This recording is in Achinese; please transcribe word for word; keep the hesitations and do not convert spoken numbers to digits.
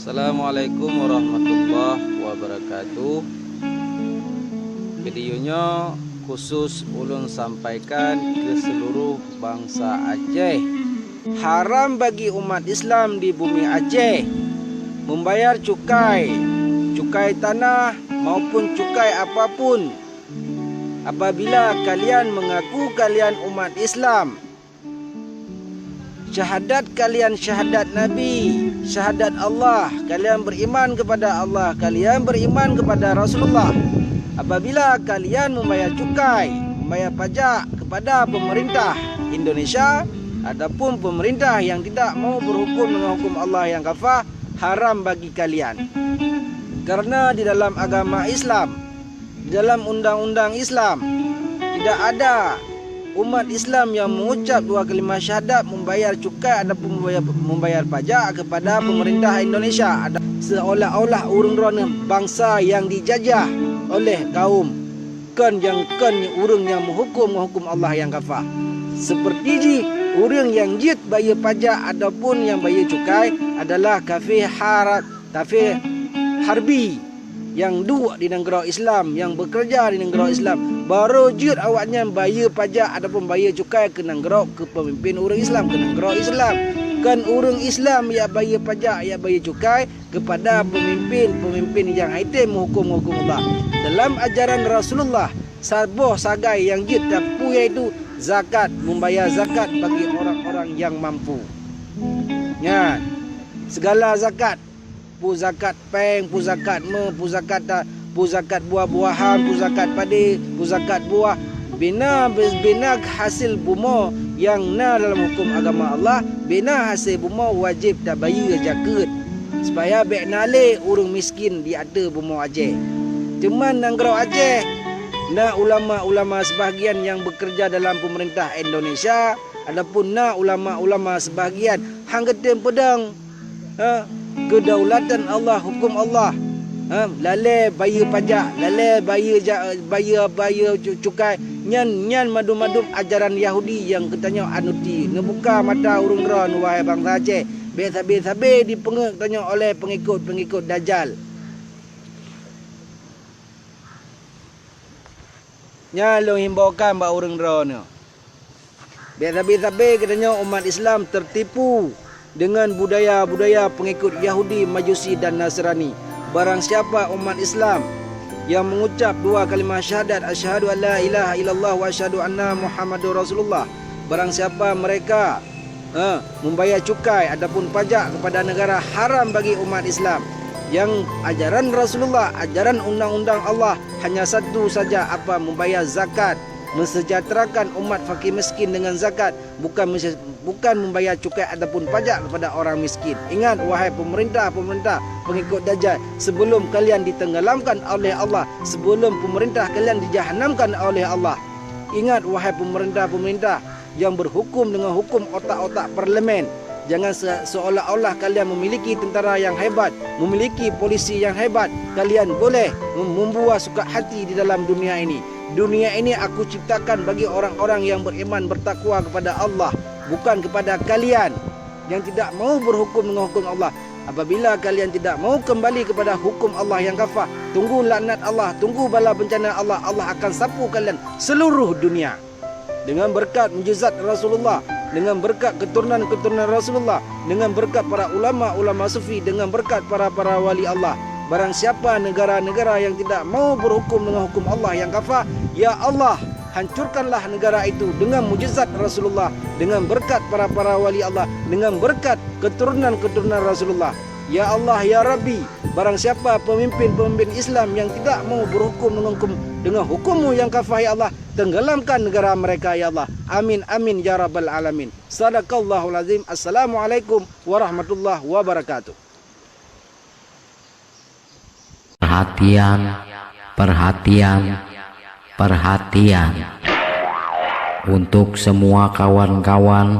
Assalamualaikum warahmatullahi wabarakatuh. Video nyoe khusus ulôn sampaikan keu seluruh bansa Aceh. Haram bagi umat Islam di bumi Aceh membayar cukai, cukai tanah maupun cukai apapun. Apabila kalian mengaku kalian umat Islam, syahadat kalian syahadat Nabi, syahadat Allah, kalian beriman kepada Allah, kalian beriman kepada Rasulullah. Apabila kalian membayar cukai, membayar pajak kepada pemerintah Indonesia ataupun pemerintah yang tidak mau berhukum dengan hukum Allah yang kafah, haram bagi kalian. Karena di dalam agama Islam, di dalam undang-undang Islam, tidak ada umat Islam yang mengucap dua kalimah syahadat membayar cukai ataupun membayar, membayar pajak kepada pemerintah Indonesia. Ada, seolah-olah ureuëng droeneueh bangsa yang dijajah oleh kaum, kon nyang, kon ureuëng nyang meuhukum ngon hukum Allah nyang kafah. Seperti jih, ureuëng nyang jeuet bayeue pajak ataupun nyang bayeue cukai adalah kafé harat, kafé harbi nyang duek di nanggroe Islam, nyang beukeureuja di nanggroe Islam. Barô jeuet awaknyan bayeue pajak ataupun bayeue cukai keu nanggroe, keu peumimpin ureuëng Islam, keu nanggroe Islam. Kon ureuëng Islam nyang bayeue pajak, nyang bayeue cukai kepada peumimpin-peumimpin nyang haitem meuhukum-hukum Allah. Dalam ajaran Rasulullah, saboh sagai nyang jeuet tapeue yaitu zakat, membayar zakat bagi orang-orang yang mampu. Nyan, segala zakat, peue zakat péng, peue zakat meu, peue zakat ta-, peue zakat buah-buahan, peue zakat padé, peue zakat buah, bina, bina hasil bumoe nyang na dalam hukum agama Allah, bina hasil bumoe wajéb tabayeue jakeuet, supaya bék na lé ureuëng miskin di ateueh bumoe Aceh. Teuma nanggroe Aceh na ulama-ulama sebahagian nyang beukeureuja dalam peumeurintah Indonesia, adapun na ulama-ulama sebahagian han geutem peudong, ha, keudaulatan Allah, hukum Allah. Ha, lalée bayeue pajak, lalée bayeue ja-, bayeue, bayeue cu-, cukai. Nyan, nyan mandum-mandum ajaran Yahudi nyang geutanyoe anuti. Neubuka mata ureuëng droe, wahai bansa Aceh. Bék sabe-sabe dipeungeuet tanyoe oleh peungikot-peungikot Dajjal. Nyan lôn himbaukan bak ureuëng droeneueh. Bék sabe-sabe geutanyoe umat Islam teurtipu deungon budaya-budaya peungikot Yahudi, Majusi dan Nasrani. Barang siapa umat Islam yang mengucap dua kalimah syahadat, "Asyhadu an la ilaha illallah wa asyhadu anna Muhammadur Rasulullah," barang siapa mereka, ha, membayar cukai ataupun pajak kepada negara, haram bagi umat Islam. Yang ajaran Rasulullah, ajaran undang-undang Allah hanya satu saja, apa, membayar zakat, mensejahterakan umat fakir miskin dengan zakat, bukan mense-, bukan membayar cukai ataupun pajak kepada orang miskin. Ingat, wahai pemerintah-pemerintah pengikut Dajjal, sebelum kalian ditenggelamkan oleh Allah, sebelum pemerintah kalian dijahanamkan oleh Allah, ingat, wahai pemerintah-pemerintah yang berhukum dengan hukum otak-otak parlemen, jangan se-, seolah-olah kalian memiliki tentara yang hebat, memiliki polisi yang hebat, kalian boleh mem-, membuat suka hati di dalam dunia ini. Dunia ini Aku ciptakan bagi orang-orang yang beriman, bertakwa kepada Allah, bukan kepada kalian yang tidak mau berhukum dengan hukum Allah. Apabila kalian tidak mau kembali kepada hukum Allah yang kafah, tunggu laknat Allah, tunggu bala bencana Allah, Allah akan sapu kalian seluruh dunia. Dengan berkat mujizat Rasulullah, dengan berkat keturunan-keturunan Rasulullah, dengan berkat para ulama-ulama sufi, dengan berkat para-para wali Allah. Barang siapa negara-negara yang tidak mau berhukum dengan hukum Allah yang kafah, ya Allah, hancurkanlah negara itu dengan mujizat Rasulullah, dengan berkat para-para wali Allah, dengan berkat keturunan-keturunan Rasulullah. Ya Allah, ya Rabbi, barang siapa pemimpin-pemimpin Islam yang tidak mau berhukum dengan hukum, dengan hukum-Mu yang kafah, ya Allah, tenggelamkan negara mereka, ya Allah. Amin, amin, ya Rabbal Alamin. Sadaqallahul Azim. Assalamualaikum warahmatullahi wabarakatuh. Perhatian, perhatian, perhatian. Untuk semua kawan-kawan